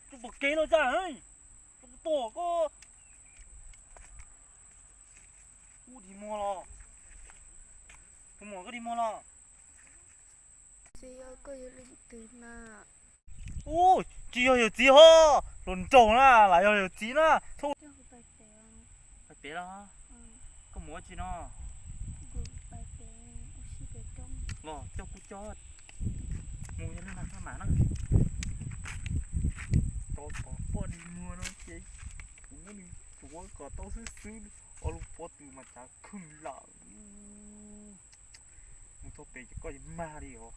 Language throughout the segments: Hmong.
Tsis pom kev los cas, tsis pom koj. Ub, dig muag los? Tus muam, koj dig muag los? Ub, tsis yog yawm txiv ho, hluas nraug na, lam yog yawm txiv na. Pais pem los? Koj mus ua tsi no? Los coj kuv coj mus yog neeg maj mam na. Tau tom poj dig muag no ces kuv muab nws tsuav kom tau xwb xwb, ua lub pob tw mas cav kheej lawm. Mus txog pem ces koj yuav mag li os.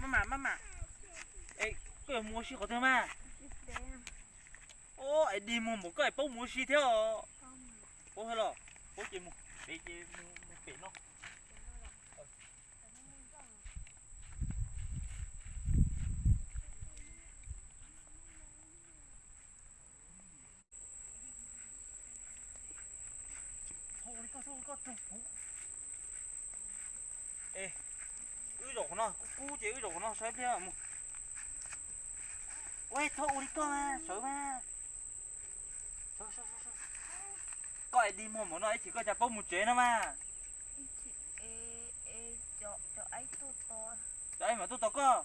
Maj mam, maj mam, koj yuav mus ua si qhov twg mas? Ub, es dig muag npaum koj es paub mus ua si thiab os. Paub thiab los? Paub ces mus pem ces mus pem no. Txhob ua li koj, txhob ua li koj raug kuv. Es wb zaum qhov no, kub kub ces wb zaum qhov no saib pliag mus. Ua, txhob ua li koj mas, sawv mas. Koj es dig muag npaum no ib chim koj cas paub mus tsev no mas. Cov aib mam tuaj tos koj.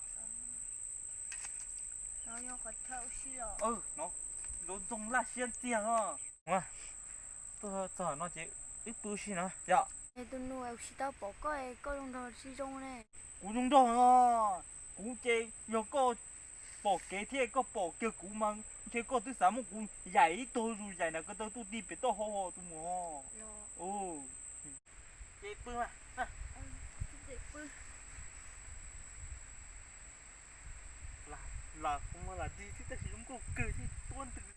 Ntxoov laj siab ntxiag no. Tuaj txog no ces wb pw ua si no yom. Tus nus, kuv tsis tau pom koj, koj zoo nraug tsis zoo ne. Kuv zoo nraug no, kuv ces yog koj pom kev thiab koj pom kiag kuv mas ntshe koj twb xav muab kuv yaim ib tug zus yaim nram ko taw tuaj tig pem toj hau tus muam. Ces pw mas. Lam kuv mas lam dig thiab tab sis zoo nkauj kawg thiab tuab ntws.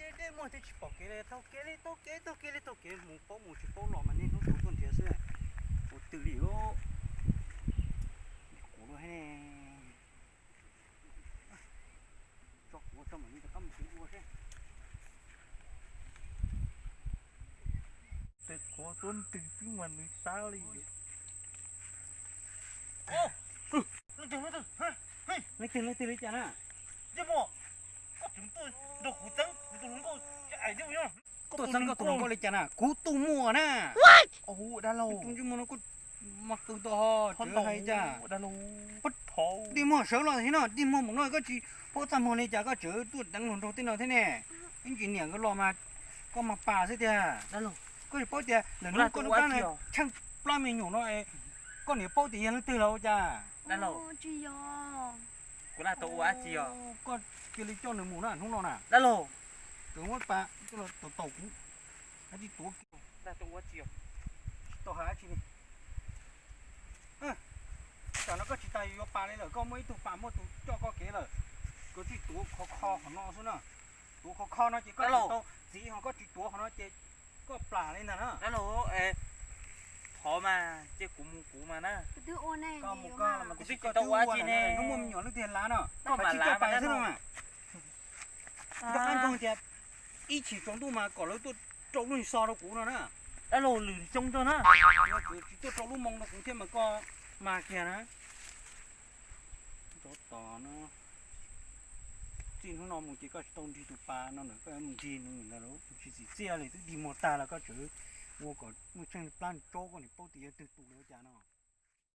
Deb deb muag thiab tsis pom kev li, taug kev li, taug kev, taug kev li, taug kev mus paub mus tsis paub los mas niaj hnub tuaj nrhiav xwb. Ua twg li, kuv lub he. Tso kuv tso mam li rov qab mus ua seb. Tej qhov tuab ntws xwb mas nws sab li. Leej twg, leej twg li cas na? Tuaj txeeb koj tus hluas nkauj li cas na? Kuv tus muam na. Dab laug, tus ntsej muag no koj mas qw tau ho, tseem hais cas. Dig muag sawv los thiab no, dig muag mus no koj tsis paub txaj muag li cas koj tseem tuaj deev hluas nraug tej no thiab ne. Ib ntsis niam nkawd los mas koj mas pas xwb tiag. Koj tsis paub tias lawm hnub koj lub plab tsheej plab me nyuam no, koj niam paub tias yog leej twg los ua cas? Kuv laj tau ua dab tsi os? Koj cia li coj nws mus na hnub no na. Dab laug, kawg muab pas coj los taus taus kuv, dab tsi tuav kiag. Laj tau ua dab tsi os? Tsis tau hais dab tsi li. Tam no koj tsis tas yuav pas li lawm, koj muaj ib tug pas muaj tus coj koj kev lawm. Koj tsis tuav khov kho qhov no xwb na. Tuav khov kho no ces koj tsis tau txiv, ho koj tsis tuav qhov no ces koj plam li ntag na. Dab laug, thov mas cia kuv mus kuv mas na. Kuv twb tsis tau ua dab tsi ne. Hnub muaj me nyuam leej twg lav no, koj mas tsis coj pas xwb no mas. Nco qab ntsoog tias ib chim tsaus ntuj mas kom lawv tuaj rau lub xo rau kuv no na. Dab laug, lwm xyoo tso na. Tsis tuaj rau lub moo rau kuv thiab mas koj mas kiag na. Tsov tom no, txij hnub no mus ces koj tsis tau nrig tus pas no lawm, koj yuav mus nrig nws ntag lauj. Tsis txim txiaj li, twb dig muag tag los koj tseem ua kom muaj tsheej plab tsob, koj niam paub tias yog twg tus lawm ua cas no.